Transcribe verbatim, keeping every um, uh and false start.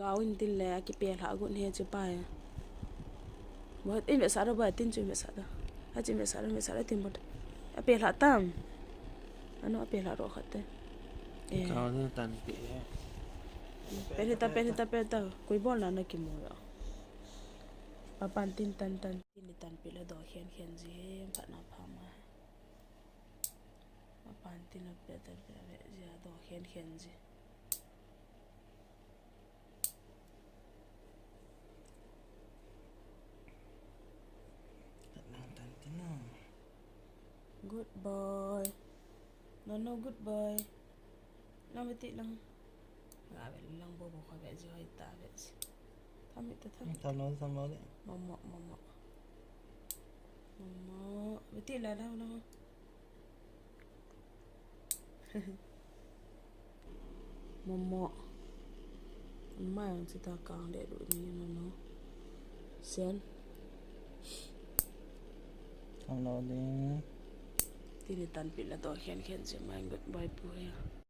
Kau in tin le, akipelha got ne chu pa e. Boi, in vetsah da, boi, tin chu in vetsah da. A chu in vetsah da, in vetsah da, tin boi. Apelha tam. Ano apelha ro khat te. Eh. Kau in tan pe e. Pe ta, pe ta, pe ta. Koi bol na na kimu yo. Papan tin tan tan. Tin ni tan pe le do khen khen ji he, phat na pha ma. Papan tin a pe ta pe le ji a do khen khen ji. Good boy. No, no, good boy. No, beti lang. Nga be lang bo bo kha be ji hoi ta be ji. Tham ta tham. Tham lo, tham lo le. Momo, momo. Momo. Beti la la la. Momo. Mai ang sita kang de du ni no no. Sian. Ang lo ding. Tin ni tan pe le do khen khen ji mai, good boy pu ya.